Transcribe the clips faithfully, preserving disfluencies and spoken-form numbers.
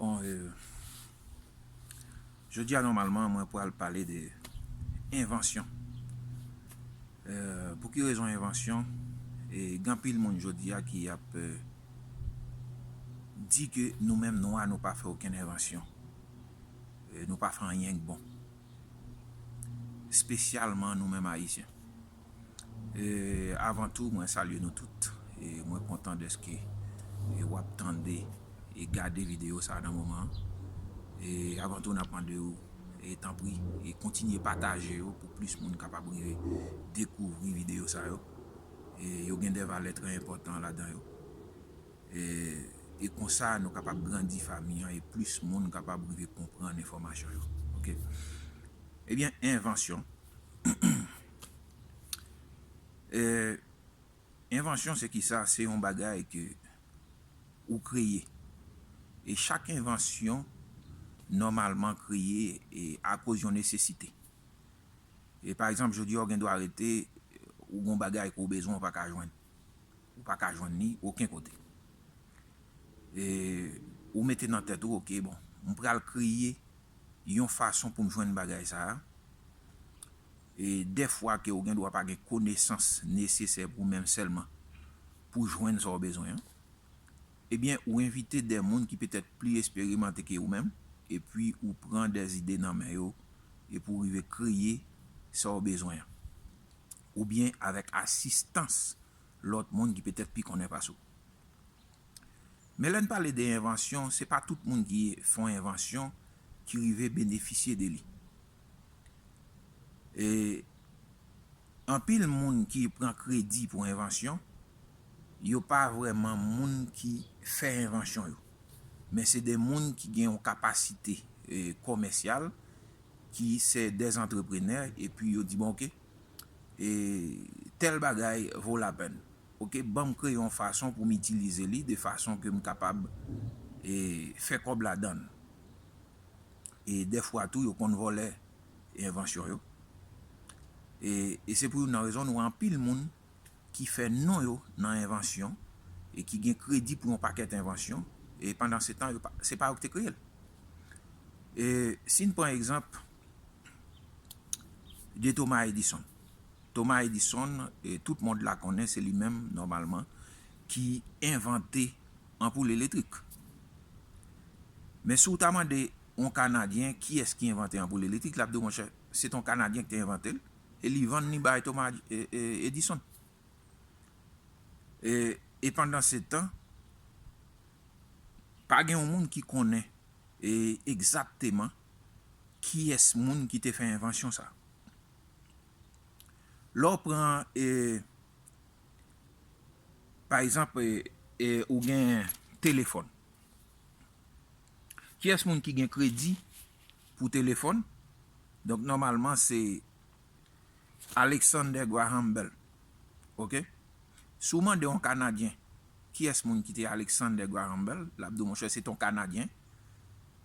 Bon, euh, jodi a, nòmalman, mwen pral pale de envansyon. Euh, pou ki rezon envansyon? E gen anpil moun jodi a ki ap, euh, di ke nou menm nwa, nou pa fè okenn envansyon. Euh, nou pa fè anyen k bon. Espesyalman nou menm Ayisyen. E avan tou, mwen salye nou tout. E mwen kontan dèske, e w ap tande e gade videyo sa a nan moman an. E avan tou, n ap mande w, e tanpri, e kontinye pataje yo pou plis moun kapab rive dekouvri videyo sa yo. E yo gen de valè trè enpòtan ladan yo. E, e konsa, nou kapab grandi fanmi an e plis moun kapab rive konprann enfòmasyon yo. Oke? Ebyen, envansyon. E, envansyon, se ki sa? Se yon bagay ke ou kreye. E chak envansyon, nòmalman, kreye e akoz yon nesesite. E pa egzanp, jodi a, w gen dwa rete, ou gen yon bagay ke w bezwen, ou pa ka jwenn. Ou pa ka jwenn li okenn kote. E ou mete nan tèt ou, oke, bon, m pral kreye yon fason pou m jwenn bagay sa a. E dèfwa ke ou gen dwa pa gen konesans nesesè pou ou menm sèlman pou jwenn sa w bezwen an. Ebyen, ou envite de moun ki petèt pli esperimante ke ou menm, epi ou pran de ide nan men yo, epi ou rive kreye sa w bezwen an. Oubyen avèk asistans lòt moun ki petèt pi konnen pase w. Men lè n pale de envansyon, se pa tout moun ki fè yon envansyon ki rive benefisye de li. E anpil moun ki pran kredi pou envansyon, yo pa vrèman moun ki fè envansyon yo. Men se de moun ki gen yon kapasite, e, kòmèsyal, ki se de antreprenè, epi yo di, bon, oke, e, tèl bagay vo lapèn. Oke, ban m kreye yon fason pou m itilize li de fason ke m kapab, e, fè kòb ladan l. E dèfwa tou, yo konn vòlè envansyon yo. E, e se pou youn nan rezon nou wè anpil moun ki fè non yo nan envansyon e ki gen kredi pou yon pakèt envansyon, e pandan se tan, yo pa, se pa yo ki te kreye l. E si n pran egzanp de Thomas Edison. Thomas Edison, e tout mond la konnen se li menm, nòmalman, ki envante anpoul elektrik. Men si w ta mande yon Kanadyen kiyès ki envante anpoul elektrik, l ap di w, monchè, se t on Kanadyen ki te envante l, e li vann li bay Thomas, e, e, Edison. E, e pandan se tan, pa gen yon moun ki konnen, e, egzakteman kiyès moun ki te fè envansyon sa. Lè w pran, e, pa egzanp, e, e, ou gen telefòn. Kiyès moun ki gen kredi pou telefòn? Donk, nòmalman, se Alexander Graham Bell. Oke? Si w mande yon Kanadyen, kiyès moun ki te Alexander Graham Bell, l ap di w, monchè, se t on Kanadyen,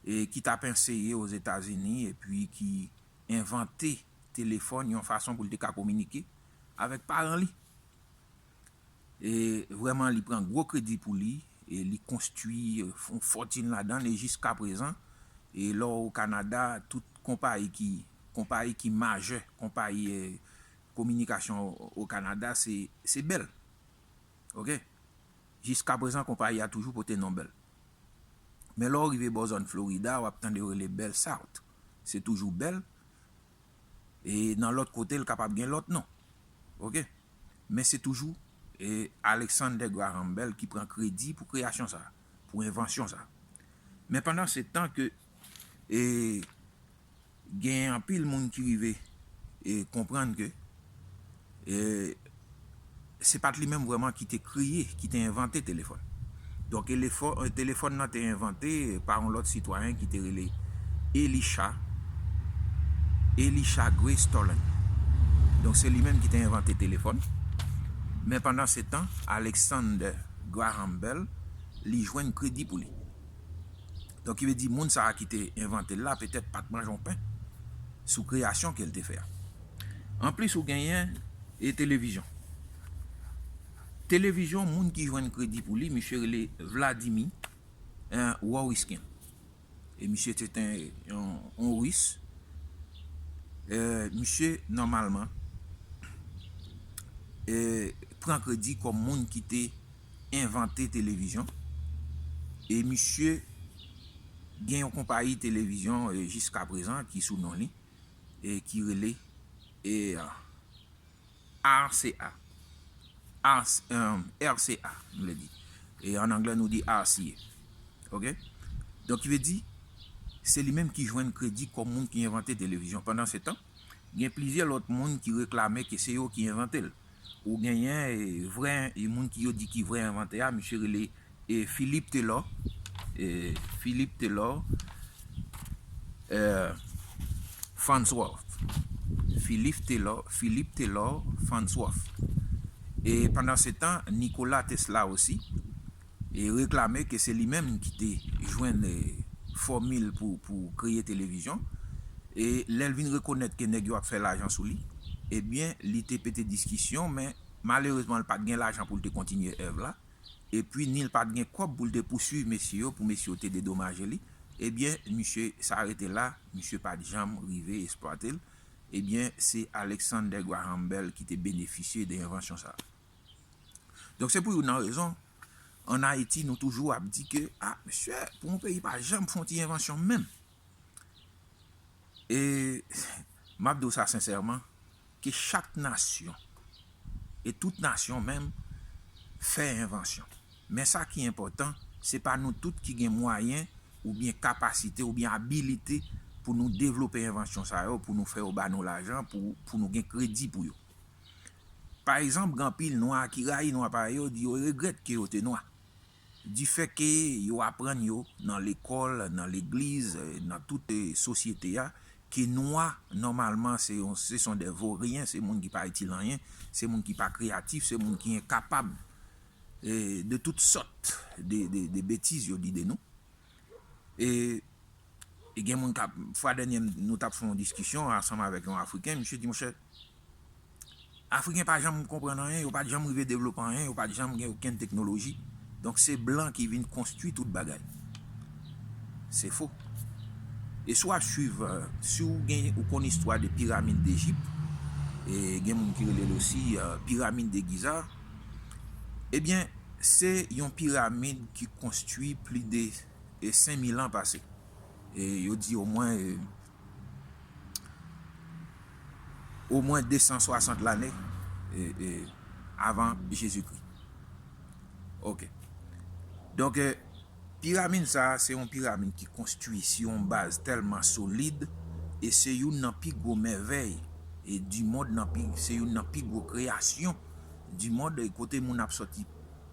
e ki t ap anseye Ozetazini, epi ki envante telefòn yon fason pou l te ka kominike avèk paran li. E vrèman, li pran gwo kredi pou li, e li konstwi, e, yon fòtin ladan l, e jiska prezan, e lè w o Kanada, tout konpayi ki, konpayi ki majè, konpayi, e, kominikasyon o, o Kanada, se, se Bell. Oke? Jiska prezan, konpayi a toujou pote non Bell. Men lè w rive bò zòn Florida, w ap tande yo rele Bell South. Se toujou Bell. E nan lòt kote, l kapab gen lòt non. Oke? Men se toujou, e, Alexander Graham Bell ki pran kredi pou kreyasyon sa, pou envansyon sa. Men pandan se tan ke, e, gen anpil moun ki rive, e, konprann ke, e, se pa t li menm vrèman ki te kreye, ki te envante telefòn. Donk, elefò-, e, telefòn nan te envante pa yon lòt sitwayen ki te rele Elisha, Elisha Gray Stollen. Donk, se li menm ki te envante telefòn. Men pandan se tan, Alexander Graham Bell, li jwenn kredi pou li. Donk, ki vle di, moun sa a ki te envante l la, petèt pa t manje yon pen sou kreyasyon ke l te fè a. Anplis, ou genyen, e, televizyon. Televizyon, moun ki jwenn kredi pou li, misye rele Vladimir, en, Wariskin. E misye se te yon, yon Ris. E, misye, nòmalman, e, pran kredi kòm moun ki te envante televizyon. E misye gen yon konpayi televizyon, e, jiska prezan ki sou non li, e ki rele, e, R C A. R C, um, R C A, m vle di. E an anglè, nou di R C A. Oke? Donk, ki vle di, se li menm ki jwenn kredi kòm moun ki envante televizyon. Pandan se tan, gen plizyè lòt moun ki reklame ke se yo ki envante l. Ou genyen, e, vrè, e, moun ki yo di ki vrè envantè a, misye rele, e, Philip Taylor. E, Philip Taylor, e, Farnsworth. Philip Taylor, Philip Taylor Farnsworth. E pandan se tan, Nikola Tesla osi, e reklame ke se li menm ki te jwenn, e, fòmil pou, pou kreye televizyon. E lè l vin rekonèt ke nèg yo ap fè lajan sou li, ebyen, li te pete diskisyon, men malerezman, l pa t gen lajan pou l te kontinye èv la. Epi, ni l pa t gen kòb pou l te pousuiv mesye yo, pou mesye yo te dedomaje li. Ebyen, misye, sa rete la, misye pa t janm rive esplwate l. Ebyen, se Alexander Graham Bell ki te benefisye de envansyon sa a. Donk, se pou youn nan rezon, ann Ayiti, nou toujou ap di ke, a, mesye, pou yon peyi pa janm fè yon ti envansyon menm. E m ap di w sa sensèman, ke chak nasyon, e tout nasyon menm, fè envansyon. Men sa ki enpòtan, se pa nou tout ki gen mwayen, oubyen kapasite, oubyen abilite pou nou devlope envansyon sa yo, pou nou fè yo ba nou lajan, pou, pou nou gen kredi pou yo. Pa egzanp, gen anpil nwa ki rayi nwa parèy yo, di yo regrèt ke yo te nwa. Difè ke yo aprann yo nan lekòl, nan legliz, e, nan tout, e, sosyete a, ke nwa, nòmalman, se yon, ce sont des vauriens, se moun ki pa itil anyen, se moun ki pa kreyatif, se moun ki enkapab, e, de tout sòt de, de, de betiz yo di de nou. E, e gen moun k ap, fwa dènye nou t ap fè yon diskisyon ansanm avèk yon Afriken, misye di, monchè, Afriken pa janm konprann anyen, yo pa t janm rive devlope anyen, yo pa t janm gen okenn teknoloji. Donk, se blan ki vin konstwi tout bagay. Se fo. E si w ap swiv, e, si w gen, ou konn istwa de piramid Dejip, e gen moun ki rele l osi, e, piramid de Giza, ebyen, se yon piramid ki konstwi plis de, e, senk mil an pase. E yo di omwen, e, omwen de san swasant lane, e, e, avan Jezikri. Oke. Donk, e, piramid sa a, se yon piramid ki konstwi sou yon baz tèlman solid, e se youn nan pi gwo mèvèy, e, di mond, nan pi, se youn nan pi gwo kreyasyon di mond, e kote moun ap sòti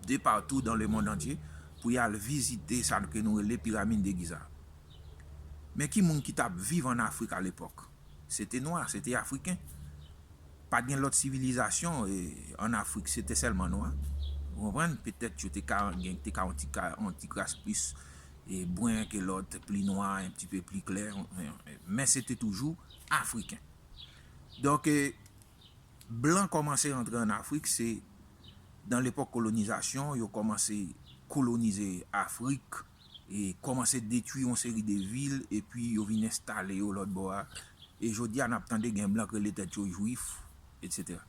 de partou dans le monde entier pou y al vizite sa ke nou rele piramid de Giza. Men ki moun ki t ap viv ann Afrik alepòk? Se te nwa, se te Afriken. Pa t gen lòt sivilizasyon, e, ann Afrik, se te sèlman nwa. Ou konprann? Petèt yo te ka gen, te ka yon ti ka, yon ti kras plis, e, bren ke lòt, pli nwa, un petit peu pli klè, men se te toujou Afriken. Donk, e, blan kòmanse rantre ann Afrik, se nan lepòk kolonizasyon, yo kòmanse kolonize Afrik, e kòmanse detwi yon seri de vil, epi yo vin enstale yo lòt bò a. E jodi a, n ap tande gen blan k rele tèt yo jwif, etsetera.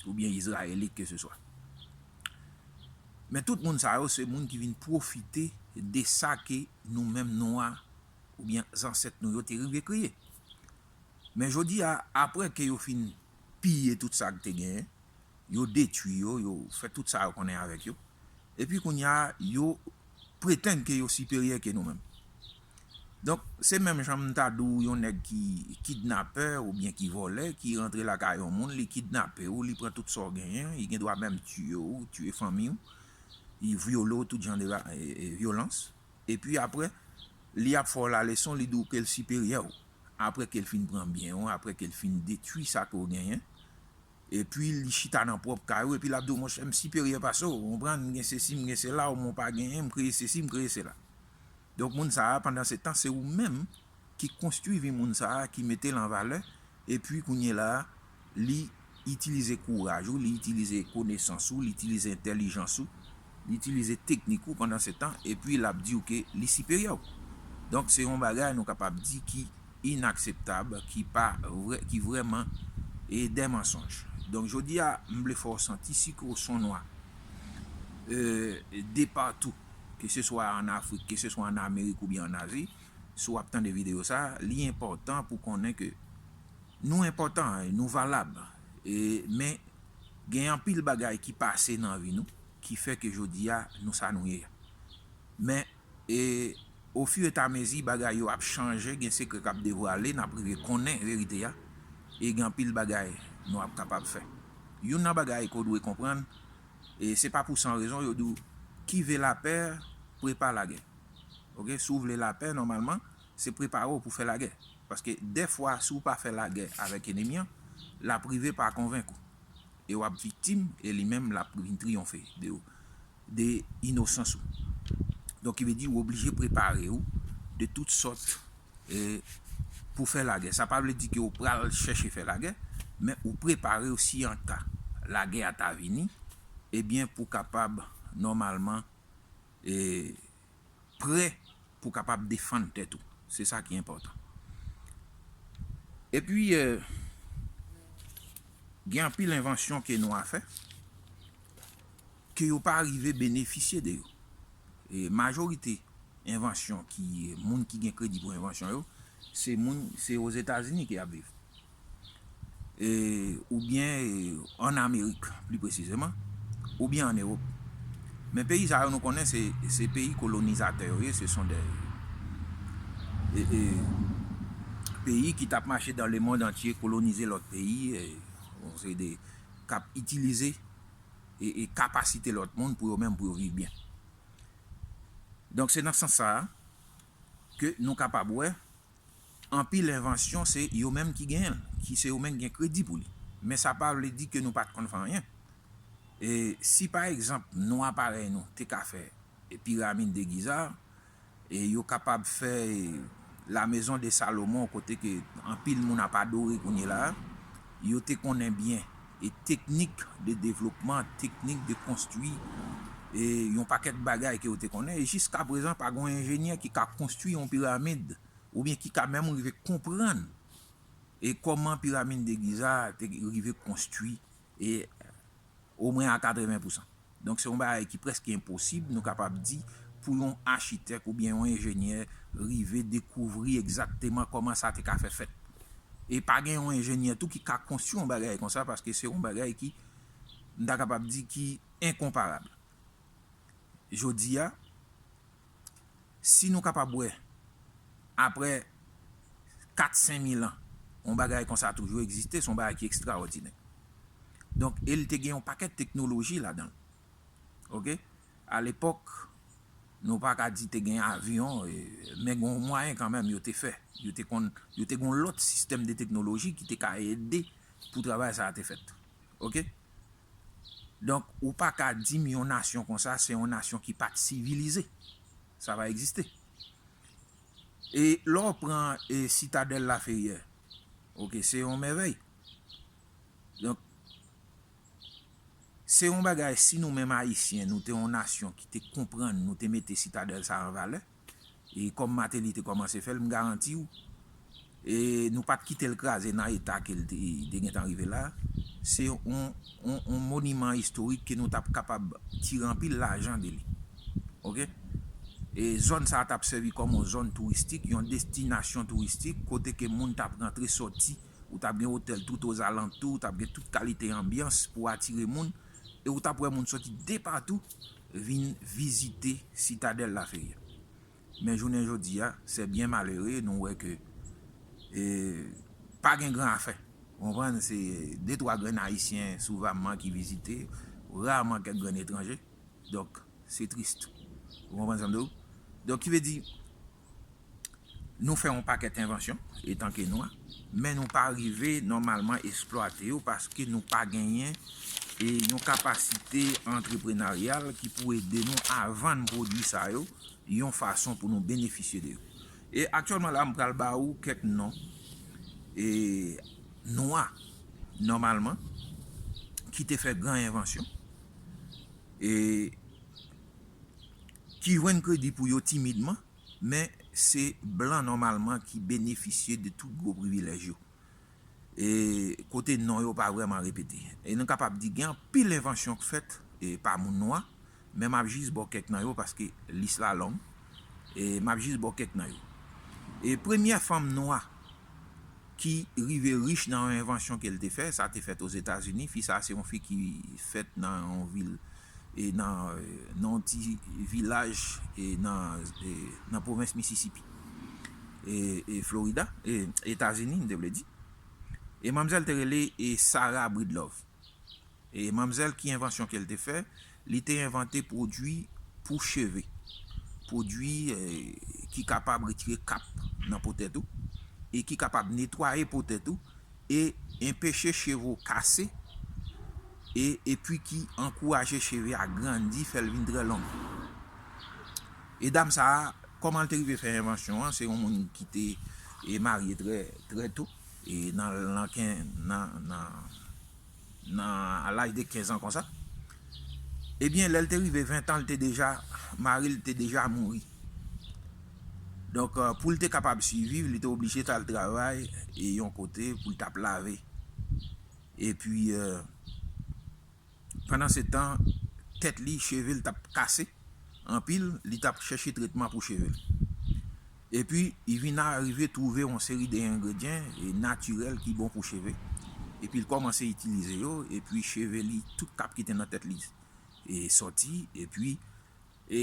Oubyen izrayelit, keseswa. Men tout moun sa yo, se moun ki vin pwofite de sa ke nou menm nwa, oubyen zansèt nou yo te rive kreye. Men jodi a, apre ke yo fin piye tout sa k te genyen, yo detwi yo, yo fè tout sa yo konnen avèk yo. Epi kounye a, yo pretann ke yo siperyè ke nou menm. Donk, se menm jan m ta di w yon nèg ki kidnapè oubyen ki vòlè, ki rantre lakay yon moun, li kidnape w, li pran tout sa w genyen, li gen dwa menm tiye w, tiye fanmi w, li vyole w, tout jan de ba-, e, e, vyolans. Epi apre, li ap fè w laleson, li di w ke l siperyè w. Apre ke l fin pran byen w, apre ke l fin detwi sa ke w genyen, epi li chita nan pwòp kay ou, epi l ap di w, monchè, m siperyè pase w, ou konprann, m gen sesi, m gen sela, ou men w pa genyen, m kreye sesi, m kreye sela. Donk, moun sa a, pandan se tan, se ou menm ki konstwi vi moun sa a, ki mete l an valè, epi kounye la a, li itilize kouraj ou, li itilize konesans ou, li itilize entèlijans ou, li itilize teknik ou pandan se tan, epi l ap di w ke li siperyè w. Donk, se yon bagay nou kapab di ki inakseptab, ki pa vrè, ki vrèman e dè mansonj. Donk, jodi a, m vle fè w santi si ke w se yon nwa e, de patou, ke se swa an Afrik, ke se swa an Amerik oubyen an Azi, si w ap tande videyo sa, li enpòtan pou konnen ke nou enpòtan, nou valab, e, men gen anpil bagay ki pase nan vi nou ki fè ke jodi a nou sa nou ye a. Men, e, ofiretamezi bagay yo ap chanje, gen sekrè k ap devwale, n ap rive konnen verite a, e gen anpil bagay nou ap kapab fè. Youn nan bagay ke w dwe konprann, e se pa pou san rezon yo di w, qui veut la paix prépare la guerre. Oke, si w vle lapè, nòmalman, se prepare w pou fè lagè. Paske dèfwa, si w pa fè lagè avèk enemi an, l ap rive pa konvenk ou. E w ap viktim, e li menm, l ap vin triyonfe de ou, de inosans ou. Donk, ki vle di, ou oblije prepare w de tout sòt e, pou fè lagè. Sa pa vle di ke w pral chèche fè lagè, men ou prepare w si an ka lagè a ta vini, ebyen, pou kapab, nòmalman, e, prè pou kapab defann tèt ou. Se sa ki enpòtan. Epi, e, gen anpil envansyon ke nou a fè, ke yo pa rive benefisye de yo. E majorite envansyon ki, moun ki gen kredi pou envansyon yo, se moun, se Ozetazini ke y ap viv. E, oubyen, e, ann Amerik, pli presizeman, oubyen ann Ewòp. Men peyi sa yo nou konnen se, se peyi kolonizatè yo ye, se son de, e, e, peyi ki t ap mache dans le monde entier, kolonize lòt peyi, e, se de, k ap itilize e, e kapasite lòt moun pou yo menm, pou yo viv byen. Donk, se nan sans sa a ke nou kapab wè anpil envansyon se yo menm ki genyen l, ki se yo menm ki gen kredi pou li. Men sa pa vle di ke nou pa t konn fè anyen. E si pa egzanp, nwa parèy nou te ka fè e piramid de Giza, e yo kapab fè, e, la Maison de Salomon, kote ke anpil moun ap adore kounye la a, yo te konnen byen e teknik de devlopman, teknik de konstwi, e yon pakèt bagay ke yo te konnen. E jiska prezan, pa gen yon enjenyè ki ka konstwi yon piramid, oubyen ki ka menm rive konprann e kòman piramid de Giza te rive konstwi, e omwen a katreven pousan. Donk, se yon bagay ki prèske enposib, nou kapab di, pou yon achitèk oubyen yon enjenyè rive dekouvri egzakteman kòman sa te ka fè fèt. E pa gen yon enjenyè tou ki ka konstwi yon bagay konsa, paske se yon bagay ki, m ta kapab di, ki enkonparab. Jodi a, si nou kapab wè, apre kat, senk mil an, yon bagay konsa toujou egziste, se yon bagay ki ekstraòdinè. Donk, e l te gen yon pakèt teknoloji ladan l. Oke? Alepòk, nou pa ka di te gen avyon, e, men gen yon mwayen kanmenm yo te fè. Yo te konn, yo te gen yon lòt sistèm de teknoloji ki te ka ede pou travay sa a te fèt. Oke? Donk, ou pa ka di m yon nasyon konsa, se yon nasyon ki pa t sivilize. Sa pa egziste. E lè w pran, e, Sitadèl Laferyè, oke, se yon mèvèy. Donk, se yon bagay, si nou menm Ayisyen, nou te yon nasyon ki te konprann, nou te mete Sitadèl sa a an valè, e kòm Mateli te kòmanse fè l, m garanti w, e nou pa t kite l kraze nan eta ke l te, te gentan rive la. Se yon, yon, yon moniman istorik ke nou t ap kapab tire anpil lajan de li. Oke? E zòn sa a t ap sèvi kòm yon zòn touristik, yon destinasyon touristik, kote ke moun t ap rantre sòti, ou t ap gen otèl tout ozalantou, ou t ap gen tout kalite anbyans pou atire moun, e ou t ap wè moun sòti de patou vin vizite Sitadèl Laferyè. Men jounen jodi a, se byen malere, nou wè ke, e, pa gen gran afè. Ou konprann? Se de twa grenn Ayisyen sou Vamman ki vizite, raman kèk grenn etranje. Donk, se tris. Ou konprann sa m di w? Donk, ki vle di, nou fè yon pakèt envansyon, etanke nwa, men nou pa rive nòmalman eksplwate yo paske nou pa genyen, e, yon kapasite antreprenaryal ki pou ede nou a vann pwodui sa yo yon fason pou nou benefisye de yo. E aktyèlman la, m pral ba ou kèk non, e, nwa, nòmalman, ki te fè gran envansyon, e, ki jwenn kredi pou yo timidman, Men se blan nòmalman ki benefisye de tout gwo privilèj yo. E kote non yo pa vrèman repete. E nou kapab di gen anpil envansyon k fèt e pa moun nwa, men m ap jis ba w kèk nan yo paske lis la long. E m ap jis ba w kèk nan yo. E premyè fanm nwa ki rive rich nan yon envansyon ke l te fè, sa te fèt Ozetazini. Fi sa a se yon fi ki fèt nan yon vil e nan, e, nan yon ti vilaj e nan, e, nan pwovens Mississippi e, e Florida, e Etazini, m te vle di. E manmzèl te rele e Sarah Breedlove. E manmzèl, ki envansyon ke l te fè? Li te envante pwodui pou cheve. Pwodui e, ki kapab retire kap nan po tèt ou e ki kapab netwaye po tèt ou e enpeche cheve w kase e epi ki ankouraje cheve a grandi, fè l vin trè long. E dam sa a, kòman l te rive fè envansyon an? Se yon moun ki te e, marye trè, trè to e nan, nan, ken- nan, nan, nan a laj de kenz an konsa. Ebyen, lè l te rive ven tan, l te deja, mari l te deja mouri. Donk, e, pou l te kapab siviv, li te oblije t al travay e yon kote pou l t ap lave. Epi, e, pandan se tan, tèt li, cheve l t ap kase anpil, li t ap chèche tretman pou cheve l. Epi, li vin arive twouve yon seri de engredyan e natirèl ki bon pou cheve. Epi l kòmanse itilize yo, epi cheve li, tout kap ki te nan tèt li e sòti, epi e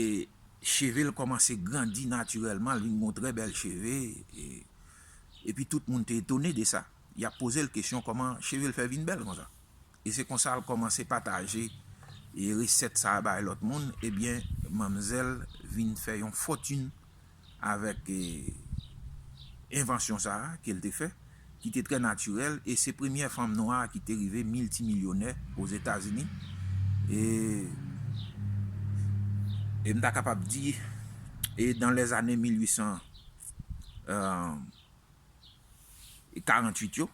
cheve l kòmanse grandi natirèlman, l vin gon trè bèl cheve, e, epi tout moun te etone de sa. Y ap poze l kesyon kòman cheve l fè vin bèl konsa. E se konsa l kòmanse pataje e resèt sa a bay lòt moun. Ebyen, manmzèl vin fè yon fòtin avèk e, envansyon sa a ke l te fè, ki te trè natirèl, e se premyè fanm nwa ki te rive miltimilyonè Ozetazini. E, e m ta kapab di, e dans les années mil ui san, e, karant uit yo,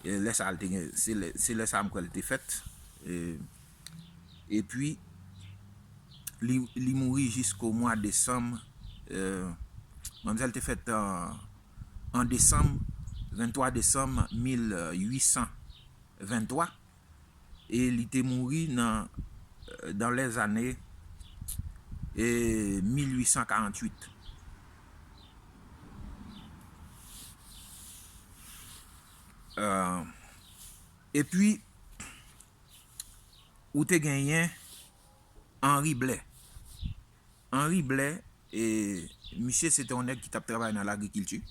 e lè sa a l te gen, se lè, se lè sa a m kwè l te fèt. E, epi, li, li mouri jisko mwa desanm, e, manmzèl te fèt an, an desanm, venntwa desanm mil ui san venntwa, e li te mouri nan, e, dans les années e, mil ui san karant uit. E, epi, ou te genyen Henri Blais. Henri Blais, e, misye se te yon nèg ki t ap travay nan lagrikilti.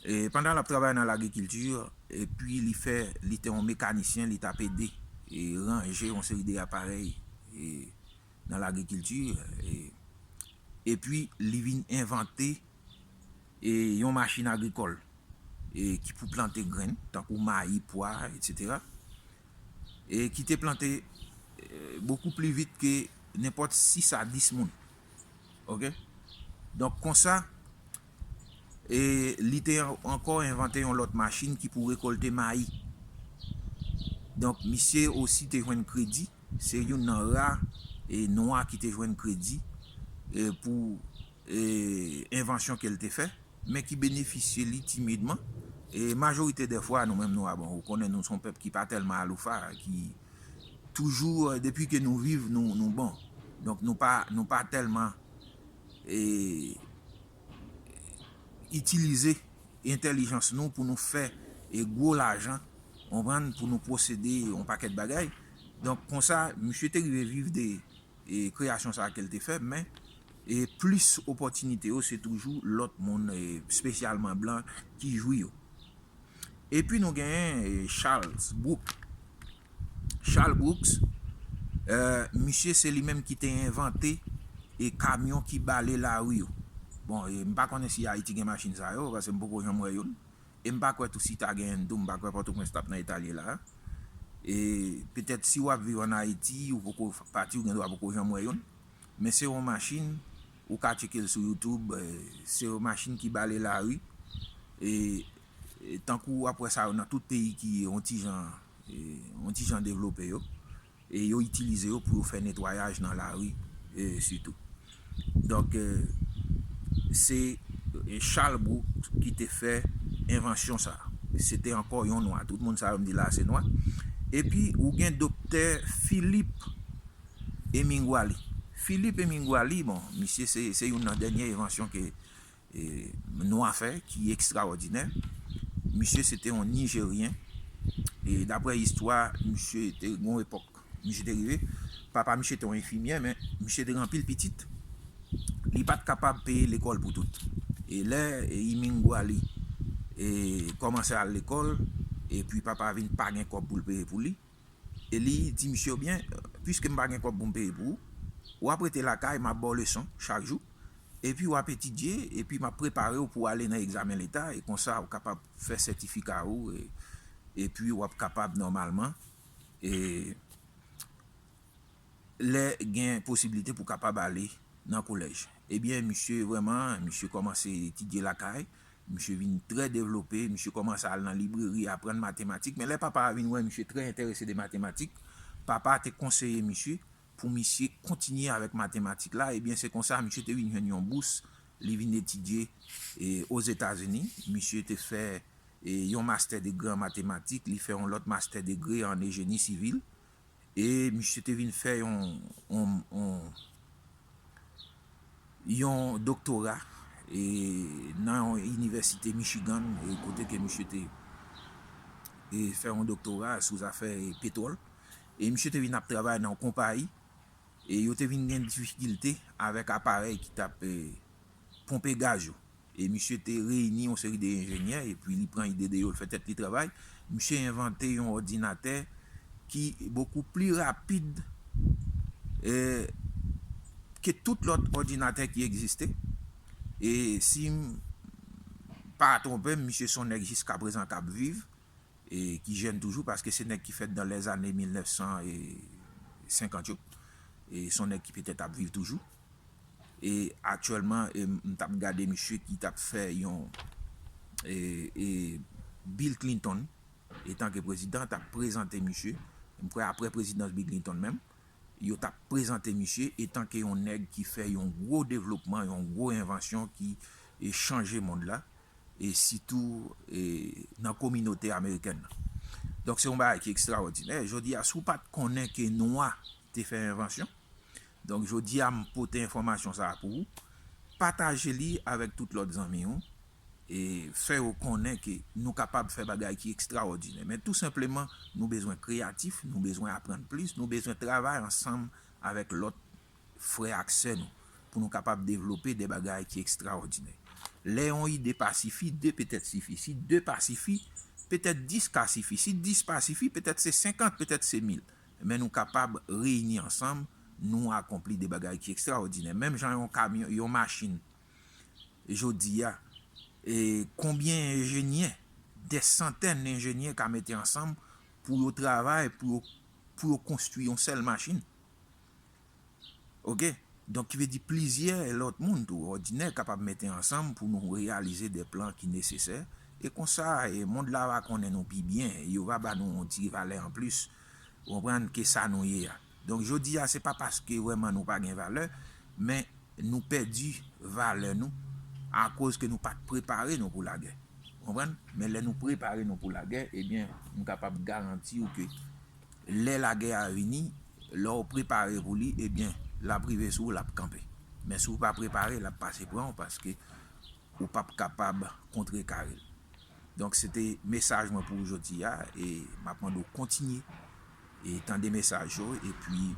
E pandan l ap travay nan lagrikilti, epi li fè, li te yon mekanisyen, li t ap ede e ranje yon seri de aparèy e nan lagrikilti, e, epi li vin envante e yon machin agrikòl e ki pou plante grenn, tankou mayi, pwa, etsetera. E ki te plante e, bokou pli vit ke nenpòt sis a dis moun. Oke? Donk, konsa, e li te an- ankò envante yon lòt machin ki pou rekòlte mayi. Donk, misye osi te jwenn kredi. Se youn nan ra e nwa ki te jwenn kredi e pou e envansyon ke l te fè, men ki benefisye li timidman. E majorite dè fwa, nou menm nou a bon, ou konnen nou se yon pèp ki pa tèlman aloufa, ki toujou, e, depi ke nou viv, nou, nou bon. Donk, nou pa, nou pa tèlman e, itilize entèlijans nou pou nou fè e gwo lajan, konprann, pou nou posede yon pakèt bagay. Donk, konsa, misye te rive viv de e, kreyasyon sa a ke l te fè, men e plis opòtinite yo, se toujou lòt moun, e, espesyalman blan, ki jwi yo. Epi nou genyen e, Charles Brooks. Charles Brooks, e, misye se li menm ki te envante e kamyon ki bale lari yo. Bon, e, m pa konnen si Ayiti gen machin sa yo, paske m poko janm wè youn. E m pa kwè tou si ta gen youn tou, m pa kwè Pòtoprens t ap nan eta l ye la a. E petèt si w ap viv ann Ayiti, ou poko pati, ou gendwa poko janm wè youn. Men se yon machin, ou ka tcheke l sou YouTube, e, se yon machin ki bale lari. E, e tankou w ap wè sa yo nan tout peyi ki yon ti jan, e, yon ti jan devlope yo. E yo itilize yo pou yo fè netwayaj nan lari, e, sitou. Donk, e, se Charles Brooks ki te fè envansyon sa. Se te ankò yon nwa. Tout moun sa yo m di la se nwa. Epi ou gen doktè Philippe Emeagwali. Philippe Emeagwali, bon, misye se, se youn nan dènye envansyon ke e, nwa fè ki ekstraòdinè. Misye se te yon Nijeryen. E daprè istwa, misye te gon epòk, misye te rive, papa misye te yon enfimyè, men misye te gen anpil pitit. Li pa t kapab peye lekòl pou tout. E lè Emeagwali e, kòmanse al lekòl, epi papa vin pa gen kòb pou l peye pou li, e li di misye, byen, piske m pa gen kòb pou m peye pou ou, w ap rete lakay, m ap ba w leson chak jou, epi w ap etidye, epi m ap prepare w pou w ale nan egzamen leta, e konsa w kapab fè sètifika ou, e, epi w ap kapab nòmalman, e, lè gen posiblite pou w kapab ale nan kolèj. Ebyen, misye vrèman, misye kòmanse etidye lakay, misye vin trè devlope, misye kòmanse al nan libreri, aprann matematik, men lè papa a vin wè misye trè enterese de matematik, papa a te konseye misye pou misye kontinye avèk matematik la, ebyen, se konsa misye te vin jwenn yon bous, li vin etidye e, Ozetazini, misye te fè e, yon mastè degre an matematik, li fè yon lòt mastè degre an ejeni sivil, e misye te vin fè yon, yon, yon, yon doktora e, nan yon inivèsite Michigan, e, kote ke misye te e, fè yon doktora sou zafè e, petwòl. E misye te vin ap travay nan yon konpayi, e yo te vin gen difikilte avèk aparèy ki t ap e, ponpe gaz yo. E misye te reyini yon seri de enjenyè, epi li pran ide de yo, l fè tèt li travay. Misye envante yon òdinatè ki bokou pli rapid e, ke tout lòt òdinatè ki egziste. E si m pa twonpe m, misye se yon nèg jiska prezan k ap viv, e ki jèn toujou, paske se nèg ki fèt dan lèzane mil nèf san e senkant yo. E se yon nèg ki petèt ap viv toujou. E aktyèlman, e m t ap gade misye ki t ap fè yon e, e Bill Clinton, etanke prezidan, t ap prezante misye. M kwè apre prezidans Bill Clinton menm, yo t ap prezante misye etanke yon nèg ki fè yon gwo devlopman, yon gwo envansyon ki e, chanje mond la, e sitou e, nan kominote amerikèn nan. Donk, se yon bagay ki ekstraòdinè. Jodi a, si w pa t konnen ke nwa te fè envansyon, donk, jodi a, m pote enfòmasyon sa a pou ou. Pataje li avèk tout lòt zanmi w. E fè yo konnen ke nou kapab fè bagay ki ekstraòdinè. Men tou senpleman, nou bezwen kreyatif, nou bezwen aprann plis, nou bezwen travay ansanm avèk lòt frè ak sè nou, pou nou kapab devlope de bagay ki ekstraòdinè. Lè yon ide pa sifi, de petèt sifi. Si de pa sifi, petèt dis ka sifi. Si dis pa sifi, petèt se senkant, petèt se mil. Men nou kapab reyini ansanm, nou akonpli de bagay ki ekstraòdinè. Menm jan yon kamyon, yon machin, jodi a, e konbyen enjenyè, de santèn enjenyè ka mete ansanm pou yo travay, pou yo, pou yo konstwi yon sèl machin. Oke? Donk, ki vle di plizyè lòt moun tou, òdinè, kapab mete ansanm pou nou reyalize de plan ki nesesè. E konsa, e mond la va konnen nou pi byen, yo va ba nou yon ti valè anplis, ou konprann, ke sa nou ye a. Donk, jodi a, se pa paske vrèman nou pa gen valè, men nou pèdi valè nou akoz ke nou pa t prepare nou pou lagè. Ou konprann? Men lè nou prepare nou pou lagè, ebyen, m kapab garanti w ke lè lagè a vini, lè w prepare pou li, ebyen, l ap rive sou ou, l ap kanpe. Men si w pa prepare, l ap pase pran w paske ou p ap kapab kontrekare l. Donk, se te mesaj mwen pou ou jodi a, e m ap mande w kontinye e tande mesaj yo, epi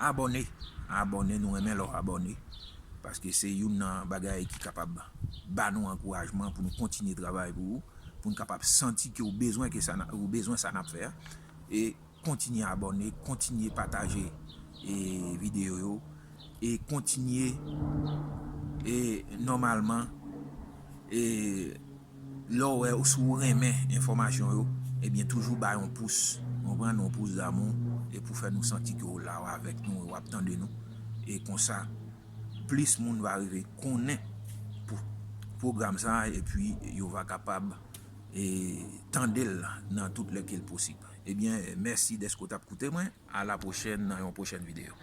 abòne, abòne, nou renmen lè w abòne, paske se youn nan bagay ki kapab ba nou ankourajman pou nou kontinye travay pou ou, pou n kapab santi ke ou bezwen ke sa n a, ou bezwen sa n ap fè a. E kontinye abòne, kontinye pataje e videyo yo, e kontinye e nòmalman e lè w wè, si w renmen enfòmasyon yo, ebyen toujou bay yon pous, konprann, yon pous damou, e pou fè nou santi ke w la, w avèk nou, w ap tande nou. E konsa, plis moun va rive konnen pou pwogram sa a, epi yo va kapab e tande l nan tout lè ke l posib. Ebyen, mèsi dèske w t ap koute mwen. A la pwochèn nan yon pwochèn videyo.